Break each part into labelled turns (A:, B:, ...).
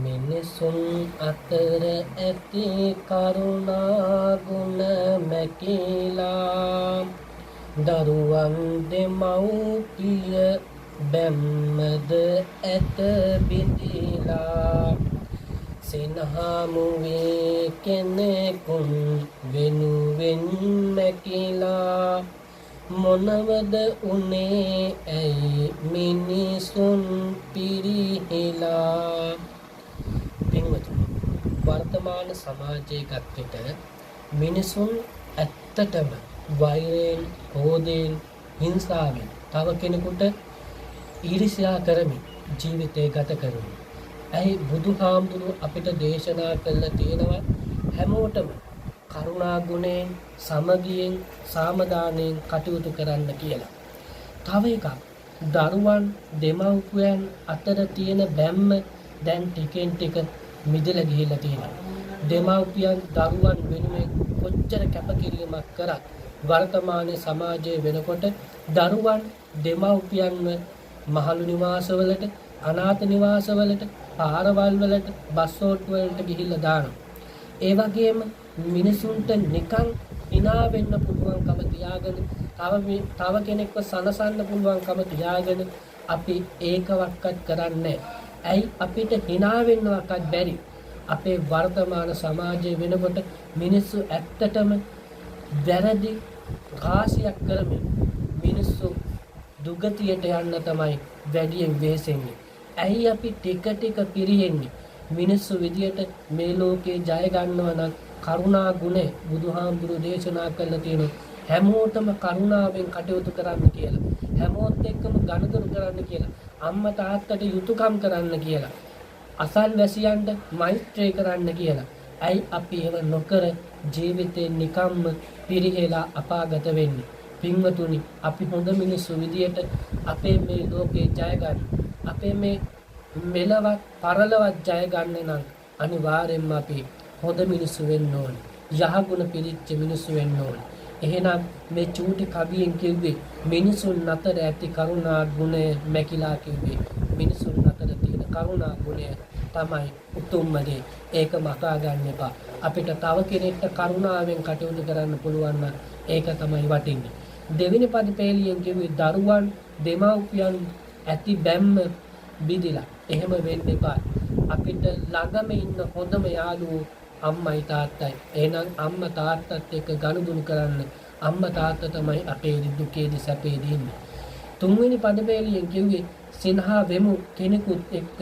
A: මිනිසුන් අතර ඇති කරුණා ගුණ මැකිලා, දරුවන් දෙමව්පිය බැම්මද ඇත බිඳිලා, සිනහමුවේ කෙනෙකුන් වෙනුවෙන් මැකිලා, මොනවද උනේ ඇයි මිනිසුන් පිරිහිලා. පින්වතුනි, වර්තමාන සමාජයේ ගත් විට මිනිසුන් ඇත්තටම වෛරයෙන්, ක්‍රෝධයෙන්, හිංසාවෙන් තව කෙනෙකුට ඊර්ෂ්‍යා කරමින් ජීවිතය ගත කරනවා. ඇයි බුදුහාමුදුරුවෝ අපිට දේශනා කළා තියෙනවා හැමෝටම කරුණා ගුණයෙන්, සමගියෙන්, සාමදානයෙන් කටයුතු කරන්න කියලා. තව එකක්, දරුවන් දෙමව්පියන් අතර තියෙන බැම්ම දැන් ටිකෙන් ටික මිදලා ගිහිල්ලා තියෙනවා. දෙමව්පියන් දරුවන් වෙනුවෙන් කොච්චර කැපකිරීමක් කරත් වර්තමාන සමාජයේ වෙනකොට දරුවන් දෙමව්පියන්ව මහලු නිවාසවලට, අනාථ නිවාසවලට, පාරවල් වලට, බස් ඕට්ටු වලට ගිහිල්ලා දානවා. ඒ වගේම මිනිසුන්ට නිකන් හිනා වෙන්න පුළුවන්කම තියාගෙන, තව කෙනෙක්ව සනසන්න පුළුවන්කම තියාගෙන අපි ඒකවක්වත් කරන්නේ. ඇයි අපිට හිනා වෙන්නවක්වත් බැරි? අපේ වර්තමාන සමාජය වෙනකොට මිනිස්සු ඇත්තටම වැරදි රාශියක් කරමින් මිනිස්සු දුගතියට යන්න තමයි වැඩියෙන් වෙහෙසෙන්නේ. ඇයි අපි ටික ටික පිරිහෙන්නේ? මිනිස්සු විදියට මේ ලෝකේ ජය ගන්නව නම් කරුණා ගුණය බුදුහාමුදුරුවෝ දේශනා කළා තියෙනවා. හැමෝටම කරුණාවෙන් කටයුතු කරන්න කියලා. හැමෝත් එක්කම ගනුදෙනු කරන්න කියලා. අම්මා තාත්තට යුතුයකම් කරන්න කියලා. අසල්වැසියන්ට මෛත්‍රී කරන්න කියලා. ඇයි අපි ඒව නොකර ජීවිතේ නිකම්ම පිරිහෙලා අපාගත වෙන්නේ? පින්වතුනි, අපි හොඳ මිනිස්සු විදියට අපේ මේ ලෝකේ ජය ගන්න, අපේ මේ මෙලවත් පරලොවත් ජය ගන්න නම් අනිවාර්යෙන්ම අපි හොඳ මිනිස්සු වෙන්න ඕනේ. යහගුණ පිරිච්ච මිනිස්සු වෙන්න ඕනේ. එහෙනම් මේ චූටි කවියෙන් කිව්වේ මිනිසුන් අතර ඇති කරුණා ගුණය මැකිලා කිව්වේ. මිනිසුන් අතර තියෙන කරුණා ගුණය තමයි උතුම්ම දේ. ඒක මකා ගන්න එපා. අපිට තව කෙනෙක්ට කරුණාවෙන් කටයුතු කරන්න පුළුවන් නම් ඒක තමයි වටින්නේ. දෙවෙනි පද පේලියෙන් කිව්වේ දරුවන් දෙමව්පියන් ඇති බැම්ම බිඳිලා. එහෙම වෙන්න එපා. අපිට ළඟම ඉන්න හොඳම යාළුවෝ අම්මයි තාත්තයි. එහෙනම් අම්මා තාත්තත් එක්ක ගනුදෙනු කරන්න. අම්මා තාත්තා තමයි අපේ දුකේදී සැපේදී ඉන්නේ. තුන්වෙනි පදපේලියෙන් කිව්වේ සිනහා වෙමු කෙනෙකුත් එක්ක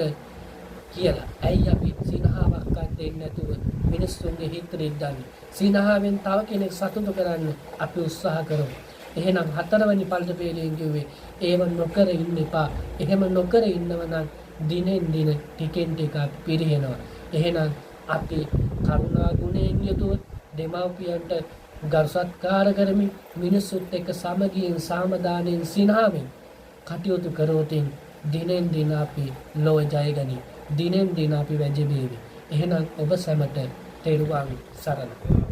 A: කියලා. ඇයි අපි සිනහාවක්වත් දෙන්නේ නැතුව මිනිස්සුන්ගේ හිත රිද්දන්නේ? සිනහාවෙන් තව කෙනෙක් සතුටු කරන්න අපි උත්සාහ කරමු. එහෙනම් හතරවෙනි පදපේලියෙන් කිව්වේ ඒව නොකර ඉන්න එපා. එහෙම නොකර ඉන්නව නම් දිනෙන් දින ටිකෙන් ටික අපි පිරිහෙනවා. එහෙනම් අපි කරුණා ගුණයෙන් යුතුව දෙමව්පියන්ට ගරු සත්කාර කරමින් මිනිස්සුත් එක්ක සමගියෙන් සාමදානයෙන් සිනහවෙන් කටයුතු කරොතින් දිනෙන් දින අපි ලොව ජයගනී. දිනෙන් දින අපි වැජඹේවි. එහෙනම් ඔබ සැමට තෙරුවන් සරණයි.